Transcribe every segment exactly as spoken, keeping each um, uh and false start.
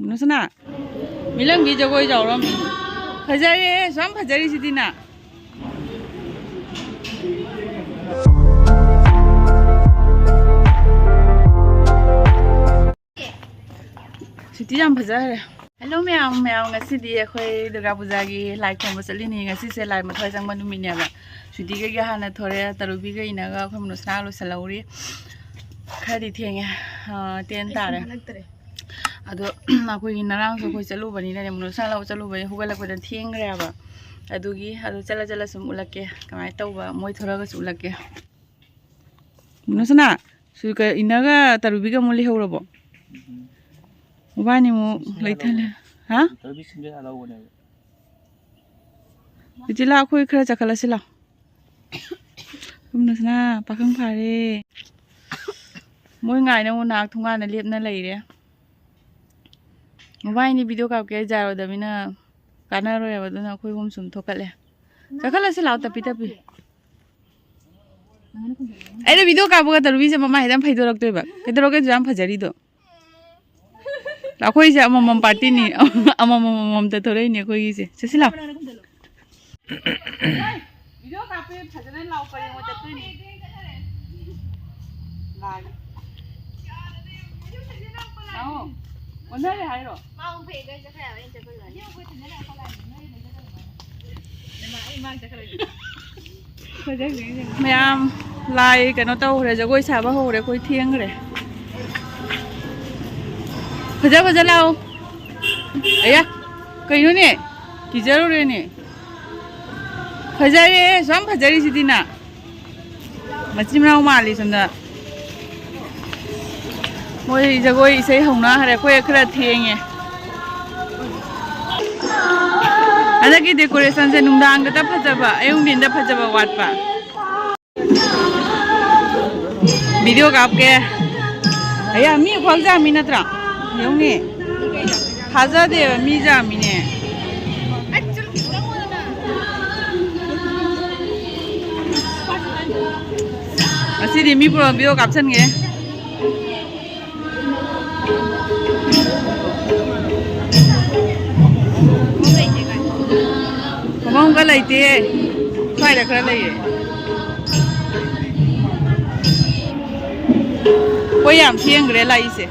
ꯅꯨꯡꯁꯅꯥ, ꯃꯤꯂꯝꯒꯤ ꯖꯒꯣꯏ ꯌꯥꯎꯔꯝꯃꯤ꯫ ꯐꯖꯔꯦ, ꯁꯨꯝ ꯐꯖꯔꯤꯁꯤꯗꯤ ꯅ꯫ ꯁꯤꯇꯤ ꯌꯥꯝ ꯐꯖꯈ꯭ꯔꯦ꯫ ꯍꯦꯜꯂꯣ ꯃꯌꯥꯝ, ꯃꯌꯥꯝ ꯉꯁꯤꯗꯤ ꯑꯩꯈꯣꯏ ꯗꯨꯔꯒꯥ ꯄꯨꯖꯥꯒꯤ ꯂꯥꯏ ꯈꯨꯔꯨꯝꯕ ꯆꯠꯂꯤꯅꯤ꯫ ꯉꯁꯤꯁꯦ ꯂꯥꯏ ꯃꯊ꯭ꯋꯥꯏ ꯆꯪꯕ ꯅꯨꯃꯤꯠꯅꯦꯕ꯫ ꯁ꯭ꯋꯤꯇꯤꯒꯒꯤ ꯍꯥꯟꯅ ꯊꯣꯔꯛꯑꯦ, ꯇꯔꯨꯕꯤꯒ ꯏꯅꯒ ꯑꯩꯈꯣꯏ ꯃꯅꯨꯁꯅꯥ ꯂꯣꯏꯁꯤꯜꯍꯧꯔꯤ꯫ ꯈꯔꯗꯤ ꯊꯦꯡꯉꯦ, ꯇꯦꯟ ꯇꯥꯔꯦ꯫ ꯑꯗꯣ ꯑꯩꯈꯣꯏꯒꯤ ꯉꯔꯥꯡꯁꯨ ꯑꯩꯈꯣꯏ ꯆꯠꯂꯨꯕꯅꯤꯅꯅꯦ, ꯃꯅꯨꯁꯅꯥ ꯂꯧꯕ ꯆꯠꯂꯨꯕꯅꯤ, ꯍꯧꯒꯠꯂꯛꯄꯗ ꯊꯦꯡꯈ꯭ꯔꯦꯕ꯫ ꯑꯗꯨꯒꯤ ꯑꯗꯨ ꯆꯠꯂ ꯆꯠꯂ ꯁꯨꯝ ꯎꯠꯂꯛꯀꯦ ꯀꯃꯥꯏꯅ ꯇꯧꯕ, ꯃꯣꯏ ꯊꯣꯔꯛꯑꯒꯁꯨ ꯎꯠꯂꯛꯀꯦ꯫ ꯃꯅꯨꯁꯅꯥ, ꯁꯨ-, ꯀ-, ꯏꯅꯒ ꯇꯔꯨꯕꯤꯒ ꯑꯃꯨꯛ ꯂꯩꯍꯧꯔꯕꯣ? ꯎꯝ꯫ ꯃꯕꯥꯅꯤ ꯑꯃꯨꯛ ꯁꯤꯡꯒꯜ ꯂꯩꯊꯜꯂꯦ꯫ ꯂꯧꯕꯅꯦ꯫ ꯍꯥ? ꯇꯔꯨꯕꯤ ꯁꯤꯡꯒꯜ ꯂꯧꯕꯅꯦꯕ꯫ ꯏꯆꯦ ꯂꯥ, ꯑꯩꯈꯣꯏ ꯈꯔ ꯆꯠꯈꯠꯂꯁꯤ ꯂꯥꯎ꯫ ꯃꯅꯨꯁꯅꯥ, ꯄꯥꯈꯪ ꯐꯥꯔꯦ꯫ ꯃꯣꯏ ꯉꯥꯏꯅ ꯑꯃꯨꯛ ꯅꯍꯥꯛ ꯊꯣꯡꯒꯥꯟꯗ ꯂꯦꯞꯅ ꯂꯩꯔꯦ꯫ ꯃꯕꯥꯅꯤ ꯚꯤꯗꯤꯑꯣ ꯀꯥꯞꯀꯦ ꯌꯥꯔꯣꯏꯗꯕꯅꯤꯅ ꯀꯥꯟꯅꯔꯣꯏꯕ, ꯑꯗꯨꯅ ꯑꯩꯈꯣꯏ ꯑꯍꯨꯝ ꯁꯨꯝ ꯊꯣꯛꯀꯠꯂꯦ꯫ ꯆꯠꯈꯠꯂꯁꯤ ꯂꯥꯎ, ꯇꯞꯄꯤ ꯇꯞꯄꯤ꯫ ꯑꯩꯅ ꯚꯤꯗꯤꯑꯣ ꯀꯥꯞꯄꯒ ꯇꯔꯨꯕꯤꯁꯦ ꯃꯃꯥꯏ ꯍꯦꯛꯇ ꯐꯩꯗꯣꯔꯛꯇꯣꯏꯕ꯫ ꯀꯩꯗꯧꯔꯒꯦ ꯑꯗꯨ ꯌꯥꯝ ꯐꯖꯔꯤꯗꯣ? ꯑꯩꯈꯣꯏꯁꯦ ꯑꯃꯃꯝ ꯄꯥꯔꯇꯤꯅꯤ, ꯑꯃꯃꯝ ꯑꯃꯃꯝꯇ ꯊꯣꯔꯛꯏꯅꯦ ꯑꯩꯈꯣꯏꯒꯤꯁꯦ꯫ ꯆꯠꯁꯤ ꯂꯥꯎ꯫ ꯚꯤꯗꯤꯑꯣ ꯀꯥꯞꯄꯦ, ꯐꯖꯅ ꯂꯥꯎ, ꯄꯔꯦꯡ ꯑꯣꯏ ꯆꯠꯇꯣꯏꯅꯤ꯫ ꯂꯥꯛꯑꯒꯦ꯫ ꯂꯥꯛꯑꯣ꯫ ꯑꯣꯟꯅꯔꯦ ꯍꯥꯏꯔꯣ? ꯃꯥ ꯑꯃꯨꯛ ꯐꯩ, ꯏꯕꯥꯅꯤ ꯆꯠꯈ꯭ꯔꯦ ꯍꯥꯏꯕ, ꯑꯩꯅ ꯆꯠꯄ ꯂꯣꯏꯔꯦ꯫ ꯃꯌꯥꯝ ꯂꯥꯏ ꯀꯩꯅꯣ ꯇꯧꯈ꯭ꯔꯦ, ꯖꯒꯣꯏ ꯁꯥꯕ ꯍꯧꯔꯦ, ꯑꯩꯈꯣꯏ ꯊꯦꯡꯈ꯭ꯔꯦ꯫ ꯐꯖ ꯐꯖ ꯂꯥꯛꯑꯣ꯫ ꯑꯌꯥ, ꯀꯩꯅꯣꯅꯦ, ꯀꯤꯖꯔꯨꯔꯦꯅꯦ꯫ ꯐꯖꯔꯦ, ꯁꯨꯝ ꯐꯖꯔꯤꯁꯤꯗꯤ ꯅ꯫ ꯃꯆꯤꯟ ꯃꯅꯥꯎ ꯃꯥꯜꯂꯤ ꯁꯣꯝꯗ꯫ ꯃꯣꯏ ꯖꯒꯣꯏ ꯏꯁꯩ ꯍꯧꯅꯈ꯭ꯔꯦ, ꯑꯩꯈꯣꯏ ꯈꯔ ꯊꯦꯡꯉꯦ꯫ ꯍꯟꯗꯛꯀꯤ decorationꯁꯦ ꯅꯨꯡꯗꯥꯡꯗꯇ ꯐꯖꯕ, ꯑꯌꯨꯛ ꯅꯨꯡꯊꯤꯟꯗ ꯐꯖꯕ ꯋꯥꯠꯄ꯫ ꯚꯤꯗꯤꯑꯣ ꯀꯥꯞꯀꯦ꯫ ꯑꯌꯥ, ꯃꯤ ꯈ꯭ꯋꯥꯡ ꯌꯥꯝꯃꯤ ꯅꯠꯇ꯭ꯔꯥ? ꯌꯦꯡꯉꯨꯅꯦ꯫ ꯊꯥꯖꯗꯦꯕ, ꯃꯤ ꯌꯥꯝꯃꯤꯅꯦ꯫ ꯉꯁꯤꯗꯤ ꯃꯤ ꯄꯨꯔꯥ ꯚꯤꯗꯤꯑꯣ ꯀꯥꯞꯁꯟꯒꯦ꯫ ꯂꯩꯇꯦ, ꯁ꯭ꯋꯥꯏꯗ ꯈꯔ ꯂꯩꯌꯦ꯫ ꯍꯣꯏ, ꯌꯥꯝ ꯊꯦꯡꯈ꯭ꯔꯦ ꯂꯥꯛꯏꯁꯦ꯫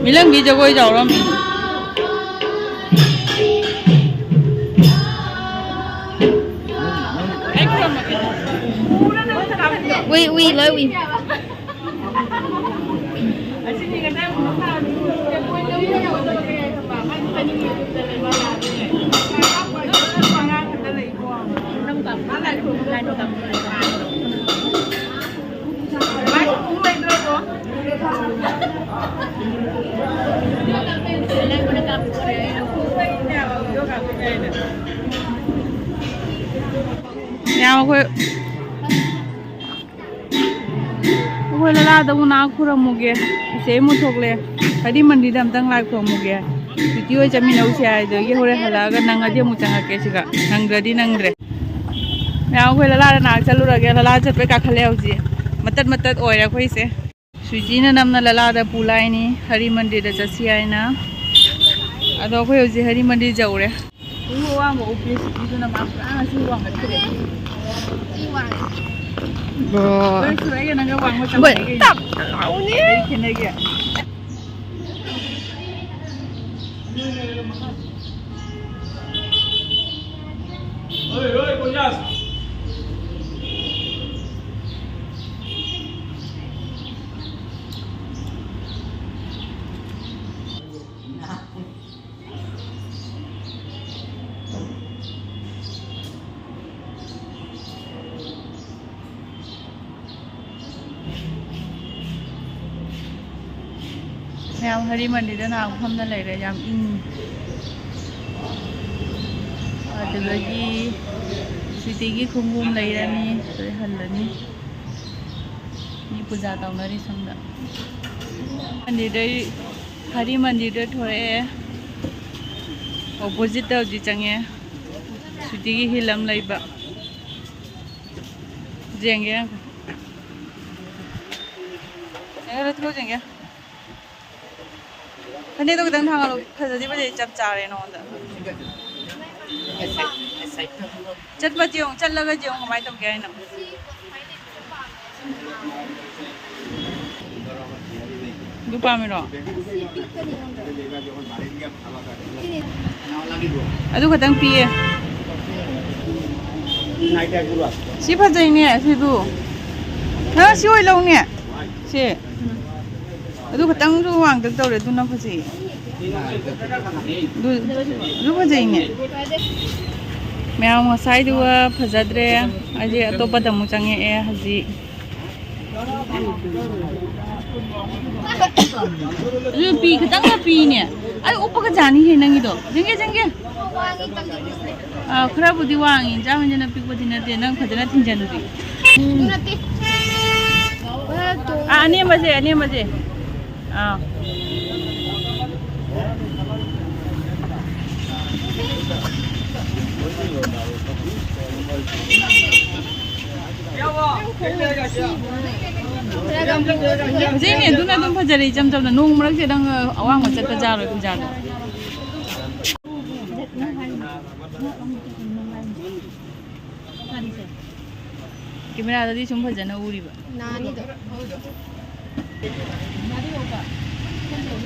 ꯃꯤꯂꯪꯕꯤ ꯖꯒꯣꯏ ꯌꯥꯎꯔꯝꯃꯤ꯫ ꯎꯏ, ꯎꯏ, ꯂꯣꯏ ꯎꯏ꯫ ꯌꯥꯝ ꯑꯩꯈꯣꯏ ꯑꯩꯈꯣꯏ ꯂꯂꯥꯗ ꯑꯃꯨꯛ ꯅꯥ ꯈꯨꯔꯝꯃꯨꯒꯦ꯫ ꯏꯆꯦ ꯑꯃꯨꯛ ꯊꯣꯛꯂꯦ꯫ ꯍꯥꯏꯗꯤ ꯃꯟꯗꯤꯔꯗ ꯑꯝꯇꯪ ꯂꯥꯏ ꯈꯨꯔꯝꯃꯨꯒꯦ꯫ ꯇꯤꯇꯤ ꯍꯣꯏ ꯆꯠꯃꯤꯟꯅꯧꯁꯦ ꯍꯥꯏꯗꯒꯤ ꯍꯣꯔꯦꯟ ꯍꯜꯂꯛꯑꯒ ꯅꯪꯉꯗꯤ ꯑꯃꯨꯛ ꯆꯪꯉꯛꯀꯦ ꯁꯤꯒ꯫ ꯅꯪꯗ꯭ꯔꯗꯤ ꯅꯪꯗ꯭ꯔꯦ꯫ ꯃꯌꯥꯝ ꯑꯩꯈꯣꯏ ꯂꯂꯥꯗ ꯅꯍꯥꯛ ꯆꯠꯂꯨꯔꯒꯦ꯫ ꯂꯂꯥ ꯆꯠꯄꯩ ꯀꯥꯈꯠꯂꯦ ꯍꯧꯖꯤꯛ꯫ ꯃꯇꯠ ꯃꯇꯠ ꯑꯣꯏꯔꯦ ꯑꯩꯈꯣꯏꯁꯦ꯫ ꯁ꯭ꯋꯤꯇꯤꯅ ꯅꯝꯅ ꯂꯂꯥꯗ ꯄꯨ ꯂꯥꯛꯏꯅꯤ ꯍꯔꯤ ꯃꯟꯗꯤꯔꯗ ꯆꯠꯁꯤ ꯍꯥꯏꯅ꯫ ꯑꯗꯣ ꯑꯩꯈꯣꯏ ꯍꯧꯖꯤꯛ ꯍꯔꯤ ꯃꯟꯗꯤꯔ ꯌꯧꯔꯦ꯫ ꯈꯣꯡꯎꯞ ꯑꯋꯥꯡꯕ ꯎꯞꯄꯤ ꯁ꯭ꯋꯤꯇꯤꯗꯨꯅ ꯃꯥ ꯄꯨꯔꯥ ꯉꯁꯤ ꯋꯥꯡꯈꯠꯈ꯭ꯔꯦ꯫ ꯁꯤ ꯋꯥꯡꯉꯦ꯫ ꯕ꯭ꯔꯣ꯫ ꯍꯣꯏ, ꯁꯨꯔꯩꯒ ꯅꯪꯒ ꯋꯥꯡꯕ ꯆꯞ ꯕꯣꯏ, ꯃꯥꯟꯅꯩ ꯀꯩꯅꯣ꯫ ꯇꯞꯅ ꯂꯥꯎꯅꯦ꯫ ꯀꯩ ꯈꯦꯠꯅꯒꯦ? ꯃꯌꯥꯝ ꯍꯔꯤ ꯃꯟꯗꯤꯔꯗ ꯅꯍꯥꯟ ꯐꯝꯅ ꯂꯩꯔꯦ, ꯌꯥꯝ ꯏꯪꯉꯤ꯫ ꯑꯗꯨꯗꯒꯤ ꯁ꯭ꯋꯤꯇꯤꯒꯤ ꯈꯣꯡꯎꯞ ꯂꯩꯔꯅꯤ, ꯑꯗꯩ ꯍꯜꯂꯅꯤ꯫ ꯃꯤ ꯄꯨꯖꯥ ꯇꯧꯅꯔꯤ ꯁꯣꯝꯗ꯫ ꯃꯟꯗꯤꯔꯗꯩ, ꯍꯔꯤ ꯃꯟꯗꯤꯔꯗ ꯊꯣꯔꯛꯑꯦ꯫ ꯑꯣꯄꯣꯖꯤꯠꯇ ꯍꯧꯖꯤꯛ ꯆꯪꯉꯦ꯫ ꯁ꯭ꯋꯤꯇꯤꯒꯤ ꯍꯤꯜ ꯑꯃ ꯂꯩꯕ꯫ ꯌꯦꯡꯒꯦ, ꯌꯦꯡꯒꯦ꯫ ꯌꯦꯡꯒꯦ, ꯂꯧꯊꯣꯛꯑ ꯌꯦꯡꯒꯦ꯫ ꯐꯅꯦꯛꯇꯣ ꯈꯤꯇꯪ ꯊꯥꯡꯒꯠꯂꯣ꯫ ꯐꯖꯗꯤ ꯐꯖꯩ, ꯆꯞ ꯆꯥꯔꯦ ꯅꯉꯣꯟꯗ꯫ ꯆꯠꯄꯗꯤ ꯌꯦꯡꯉꯨ, ꯆꯠꯂꯒꯗꯤ ꯌꯦꯡꯉꯨ ꯀꯃꯥꯏꯅ ꯇꯧꯒꯦ ꯍꯥꯏꯅꯣ꯫ ꯑꯗꯨ ꯄꯥꯝꯃꯤꯔꯣ? ꯑꯗꯨ ꯈꯇꯪ ꯄꯤꯌꯦ꯫ ꯁꯤ ꯐꯖꯩꯅꯦ, ꯁꯤꯕꯨ꯫ ꯅꯪ ꯁꯤ ꯑꯣꯏ ꯂꯧꯅꯦ꯫ ꯁꯤ꯫ ꯑꯗꯨ ꯈꯇꯪꯁꯨ ꯋꯥꯡꯇꯛ ꯇꯧꯔꯦ, ꯑꯗꯨꯅ ꯐꯖꯩꯌꯦ꯫ ꯑꯗꯨ, ꯑꯗꯨ ꯐꯖꯩꯅꯦ꯫ ꯃꯌꯥꯝ ꯉꯁꯥꯏꯗꯨꯒ ꯐꯖꯗ꯭ꯔꯦ꯫ ꯑꯩꯁꯦ ꯑꯇꯣꯞꯄꯗ ꯑꯃꯨꯛ ꯆꯪꯉꯛꯑꯦ ꯍꯧꯖꯤꯛ꯫ ꯑꯗꯨ ꯄꯤ, ꯈꯤꯇꯪꯒ ꯄꯤꯅꯦ꯫ ꯑꯩ ꯎꯞꯄꯒ ꯆꯥꯅꯤꯍꯦ ꯅꯪꯒꯤꯗꯣ꯫ ꯆꯪꯒꯦ, ꯆꯪꯒꯦ꯫ ꯑꯥ, ꯈꯔꯕꯨꯗꯤ ꯋꯥꯡꯉꯤ꯫ ꯏꯟꯖꯥꯡ ꯃꯟꯖꯥꯡ ꯑꯄꯤꯛꯄꯗꯤ ꯅꯠꯇꯦ꯫ ꯅꯪ ꯐꯖꯅ ꯊꯤꯡꯖꯜꯂꯨꯗꯤ꯫ ꯑꯗꯨ ꯅꯠꯇꯦ꯫ ꯑꯥ, ꯑꯅꯦꯝꯕꯁꯦ, ꯑꯅꯦꯝꯕꯁꯦ꯫ ꯑꯥ꯫ ꯐꯖꯩꯅꯦ, ꯑꯗꯨꯅ ꯑꯗꯨꯝ ꯐꯖꯔꯦ, ꯏꯆꯝ ꯆꯝꯅ꯫ ꯅꯣꯡ ꯃꯔꯛꯁꯤꯗ ꯅꯪ ꯑꯋꯥꯡꯕ ꯆꯠꯄ ꯌꯥꯔꯣꯏ, ꯄꯨꯖꯥꯗꯣ꯫ ꯀꯦꯃꯦꯔꯥꯗꯗꯤ ꯁꯨꯝ ꯐꯖꯅ ꯎꯔꯤꯕ꯫ ꯅꯥꯅꯤꯗ꯫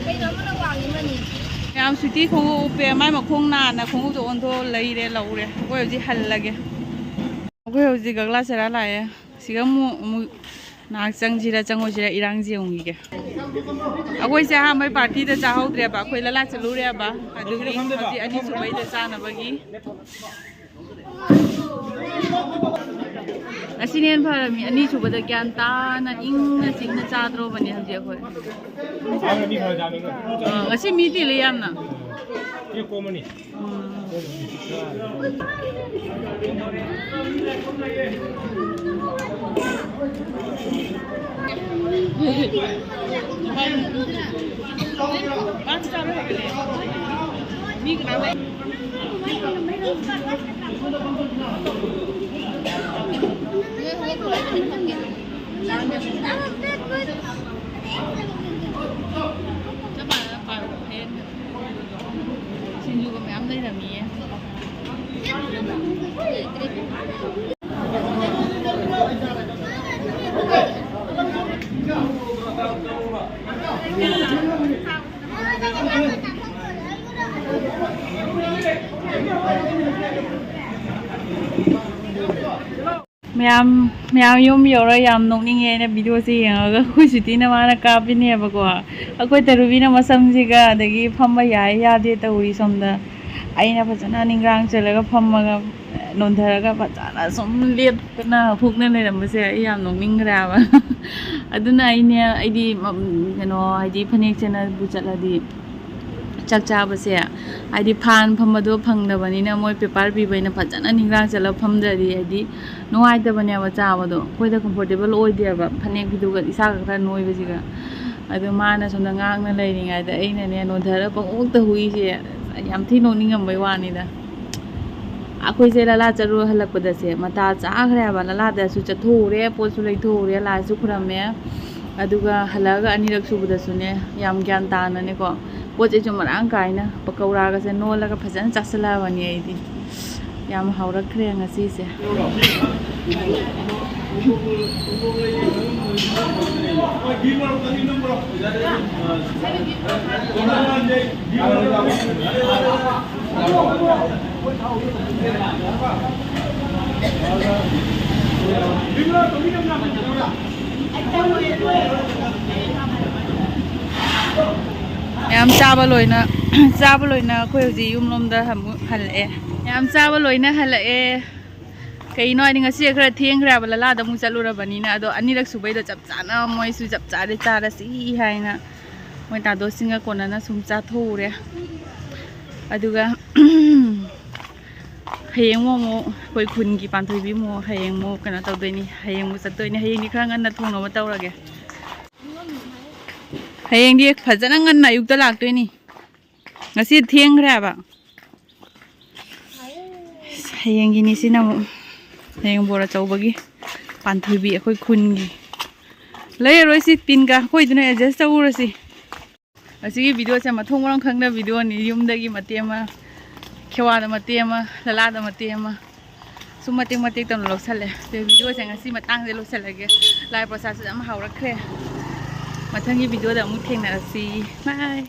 ꯀꯩꯅꯣ ꯑꯃꯅ ꯋꯥꯡꯉꯤ ꯃꯅꯤ꯫ ꯌꯥꯝ ꯁ꯭ꯋꯤꯇꯤ ꯈꯣꯡꯎꯞ ꯎꯞꯄꯦ꯫ ꯃꯥꯏ ꯃꯈꯣꯡ ꯅꯥꯟꯅ ꯈꯣꯡꯎꯞꯇꯣ ꯑꯣꯟꯊꯣꯛꯑ ꯂꯩꯔꯦ, ꯂꯧꯔꯦ꯫ ꯑꯩꯈꯣꯏ ꯍꯧꯖꯤꯛ ꯍꯜꯂꯒꯦ꯫ ꯑꯩꯈꯣꯏ ꯍꯧꯖꯤꯛ ꯀꯛꯂꯥ ꯁꯦꯔꯥ ꯂꯥꯛꯑꯦ꯫ ꯁꯤꯒ ꯑꯃꯨꯛ, ꯑꯃꯨꯛ ꯉꯥꯏꯍꯥꯛ ꯆꯪꯁꯤꯔ ꯆꯪꯉꯣꯏꯁꯤꯔ ꯏꯔꯥꯡꯁꯦ ꯌꯦꯡꯉꯨꯈꯤꯒꯦ꯫ ꯑꯩꯈꯣꯏꯁꯦ ꯑꯍꯥꯟꯕꯩ ꯄꯥꯔꯇꯤꯗ ꯆꯥꯍꯧꯗ꯭ꯔꯦꯕ, ꯑꯩꯈꯣꯏ ꯂꯂꯥ ꯆꯠꯂꯨꯔꯦꯕ꯫ ꯑꯗꯨꯒꯤ ꯍꯧꯖꯤꯛ ꯑꯅꯤꯁꯨꯕꯩꯗ ꯆꯥꯅꯕꯒꯤ꯫ ꯑꯁꯤꯅ ꯍꯦꯟꯅ ꯐꯔꯝꯃꯤ꯫ ꯑꯅꯤꯁꯨꯕꯗ ꯒ꯭ꯌꯥꯟ ꯇꯥꯅ ꯏꯪꯅ ꯆꯤꯛꯅ ꯆꯥꯗ꯭ꯔꯣꯕꯅꯤ ꯍꯧꯖꯤꯛ ꯑꯩꯈꯣꯏ꯫ ꯑꯥ, ꯉꯁꯤ ꯃꯤ ꯇꯤꯜꯂꯤ ꯌꯥꯝꯅ꯫ ꯁꯤ ꯀꯣꯝꯃꯅꯤ꯫ ꯎꯝ꯫ ꯆꯞ ꯃꯥꯟꯅꯅ ꯄꯥꯏꯌꯣ, ꯍꯌꯦꯡ ꯁꯤꯡꯖꯨꯒ ꯃꯌꯥꯝ ꯂꯩꯔꯝꯃꯤꯌꯦ꯫ ꯃꯌꯥꯝ, ꯃꯌꯥꯝ ꯌꯨꯝ ꯌꯧꯔ ꯌꯥꯝ ꯅꯣꯛꯅꯤꯡꯉꯦ ꯑꯩꯅ ꯚꯤꯗꯤꯑꯣꯁꯦ ꯌꯦꯡꯉꯒ꯫ ꯑꯩꯈꯣꯏ ꯁ꯭ꯋꯤꯇꯤꯅ ꯃꯥꯅ ꯀꯥꯞꯄꯤꯅꯦꯕꯀꯣ꯫ ꯑꯩꯈꯣꯏ ꯇꯔꯨꯕꯤꯅ ꯃꯁꯝꯁꯤꯒ ꯑꯗꯒꯤ ꯐꯝꯕ ꯌꯥꯏ ꯌꯥꯗꯦ ꯇꯧꯔꯤ ꯁꯣꯝꯗ꯫ ꯑꯩꯅ ꯐꯖꯅ ꯅꯤꯡꯒ꯭ꯔꯥꯡ ꯆꯜꯂꯒ ꯐꯝꯃꯒ ꯅꯣꯟꯊꯔꯒ ꯐꯖꯅ ꯁꯨꯝ ꯂꯦꯞꯇꯅ ꯍꯨꯛꯅ ꯂꯩꯔꯝꯕꯁꯦ ꯑꯩ ꯌꯥꯝ ꯅꯣꯛꯅꯤꯡꯈ꯭ꯔꯦ ꯍꯥꯏꯕ꯫ ꯑꯗꯨꯅ ꯑꯩꯅꯦ, ꯑꯩꯗꯤ, ꯎꯝ, ꯀꯩꯅꯣ, ꯍꯥꯏꯗꯤ ꯐꯅꯦꯛ ꯁꯦꯠꯅꯕꯨ ꯆꯠꯂꯗꯤ ꯆꯥꯛ ꯆꯥꯕꯁꯦ, ꯍꯥꯏꯗꯤ ꯐꯥꯟ ꯐꯝꯕꯗꯣ ꯐꯪꯗꯕꯅꯤꯅ ꯃꯣꯏ ꯄꯦꯄꯔ ꯄꯤꯕꯅꯤꯅ ꯐꯖꯅ ꯅꯤꯡꯒ꯭ꯔꯥꯡ ꯆꯠꯂ ꯐꯝꯗ꯭ꯔꯗꯤ ꯍꯥꯏꯗꯤ ꯅꯨꯡꯉꯥꯏꯇꯕꯅꯦꯕ ꯆꯥꯕꯗꯣ꯫ ꯑꯩꯈꯣꯏꯗ ꯀꯝꯐꯣꯔꯇꯦꯕꯜ ꯑꯣꯏꯗꯦꯕ ꯐꯅꯦꯛ ꯐꯤꯗꯨꯒ ꯏꯁꯥꯒ ꯈꯔ ꯅꯣꯏꯕꯁꯤꯒ꯫ ꯑꯗꯨ ꯃꯥꯅ ꯁꯣꯝꯗ ꯉꯥꯡꯅ ꯂꯩꯔꯤꯉꯩꯗ ꯑꯩꯅꯅꯦ ꯅꯣꯟꯊꯔ ꯄꯪꯎꯛꯇ ꯍꯨꯏꯁꯦ ꯌꯥꯝ ꯊꯤ ꯅꯣꯛꯅꯤꯡꯉꯝꯕꯩ ꯋꯥꯅꯤꯗ꯫ ꯑꯩꯈꯣꯏꯁꯦ ꯂꯂꯥ ꯆꯠꯂꯨ ꯍꯜꯂꯛꯄꯗꯁꯦ ꯃꯇꯥ ꯆꯥꯈ꯭ꯔꯦ ꯍꯥꯏꯕ꯫ ꯂꯂꯥꯗꯁꯨ ꯆꯠꯊꯣꯛꯎꯔꯦ, ꯄꯣꯠꯁꯨ ꯂꯩꯊꯣꯛꯎꯔꯦ, ꯂꯥꯏꯁꯨ ꯈꯨꯔꯝꯃꯦ꯫ ꯑꯗꯨꯒ ꯍꯜꯂꯛꯑꯒ ꯑꯅꯤꯔꯛ ꯁꯨꯕꯗꯁꯨꯅꯦ ꯌꯥꯝ ꯒ꯭ꯌꯥꯟ ꯇꯥꯅꯅꯦꯀꯣ ꯄꯣꯠ ꯆꯩꯁꯨ ꯃꯔꯥꯡ ꯀꯥꯏꯅ ꯄꯀꯧꯔꯥꯒꯁꯦ ꯅꯣꯜꯂꯒ ꯐꯖꯅ ꯆꯥꯁꯤꯜꯂꯛꯑꯕꯅꯤ ꯑꯩꯗꯤ꯫ ꯌꯥꯝ ꯍꯥꯎꯔꯛꯈ꯭ꯔꯦ ꯉꯁꯤꯁꯦ꯫ ꯃꯌꯥꯝ ꯆꯥꯕ ꯂꯣꯏꯅ, ꯆꯥꯕ ꯂꯣꯏꯅ ꯑꯩꯈꯣꯏ ꯍꯧꯖꯤꯛ ꯌꯨꯝꯂꯣꯝꯗ ꯑꯃꯨꯛ ꯍꯜꯂꯛꯑꯦ꯫ ꯃꯌꯥꯝ ꯆꯥꯕ ꯂꯣꯏꯅ ꯍꯜꯂꯛꯑꯦ꯫ ꯀꯩꯅꯣ ꯍꯥꯏꯗꯤ ꯉꯁꯤ ꯈꯔ ꯊꯦꯡꯈ꯭ꯔꯦ ꯍꯥꯏꯕ, ꯂꯂꯥꯗ ꯑꯃꯨꯛ ꯆꯠꯂꯨꯔꯕꯅꯤꯅ꯫ ꯑꯗꯣ ꯑꯅꯤꯔꯛ ꯁꯨꯕꯩꯗꯣ ꯆꯞ ꯆꯥꯅ ꯃꯣꯏꯁꯨ ꯆꯞ ꯆꯥꯔꯦ, ꯆꯥꯔꯁꯤ ꯍꯥꯏꯅ ꯃꯣꯏ ꯇꯥꯗꯣꯁꯤꯡꯒ ꯀꯣꯟꯅꯅ ꯁꯨꯝ ꯆꯥꯊꯣꯛꯎꯔꯦ꯫ ꯑꯗꯨꯒ ꯍꯌꯦꯡ ꯑꯃꯨꯛ ꯑꯩꯈꯣꯏ ꯈꯨꯟꯒꯤ ꯄꯥꯟꯊꯣꯏꯕꯤ ꯑꯃꯨꯛ ꯍꯌꯦꯡ ꯑꯃꯨꯛ ꯀꯩꯅꯣ ꯇꯧꯗꯣꯏꯅꯤ, ꯍꯌꯦꯡ ꯑꯃꯨꯛ ꯆꯠꯇꯣꯏꯅꯤ꯫ ꯍꯌꯦꯡꯗꯤ ꯈꯔ ꯉꯟꯅ ꯊꯣꯡꯅꯕ ꯇꯧꯔꯒꯦ꯫ ꯍꯌꯦꯡꯗꯤ ꯐꯖꯅ ꯉꯟꯅ ꯑꯌꯨꯛꯇ ꯂꯥꯛꯇꯣꯏꯅꯤ꯫ ꯉꯁꯤ ꯊꯦꯡꯈ꯭ꯔꯦ ꯍꯥꯏꯕ꯫ ꯍꯌꯦꯡꯒꯤꯅꯤ ꯁꯤꯅ ꯑꯃꯨꯛ, ꯍꯌꯦꯡ ꯕꯣꯔ ꯑꯆꯧꯕꯒꯤ ꯄꯥꯟꯊꯣꯏꯕꯤ ꯑꯩꯈꯣꯏ ꯈꯨꯟꯒꯤ꯫ ꯂꯩꯔꯔꯣꯏꯁꯤ, ꯄꯤꯟꯒ ꯑꯩꯈꯣꯏꯗꯨꯅ ꯑꯦꯗꯖꯁ ꯇꯧꯔꯁꯤ꯫ ꯑꯁꯤꯒꯤ ꯚꯤꯗꯤꯑꯣꯁꯦ ꯃꯊꯣꯡ ꯃꯔꯝ ꯈꯪꯗꯕ ꯚꯤꯗꯤꯑꯣꯅꯤ꯫ ꯌꯨꯝꯗꯒꯤ ꯃꯇꯦꯛ ꯑꯃ, ꯈꯦꯋꯥꯗ ꯃꯇꯦꯛ ꯑꯃ, ꯂꯂꯥꯗ ꯃꯇꯦꯛ ꯑꯃ, ꯁꯨꯝ ꯃꯇꯦꯛ ꯃꯇꯦꯛ ꯇꯧꯅ ꯂꯧꯁꯜꯂꯦ꯫ ꯑꯗꯨ ꯚꯤꯗꯤꯑꯣꯁꯦ ꯉꯁꯤ ꯃꯇꯥꯡꯁꯦ ꯂꯣꯏꯁꯤꯜꯂꯒꯦ꯫ ꯂꯥꯏ ꯄ꯭ꯔꯁꯥꯗꯁꯨ ꯌꯥꯝ ꯍꯥꯎꯔꯛꯈ꯭ꯔꯦ꯫ ꯃꯊꯪꯒꯤ ꯚꯤꯗꯤꯑꯣꯗ ꯑꯃꯨꯛ ꯊꯦꯡꯅꯔꯁꯤ꯫ ꯕꯥꯏ꯫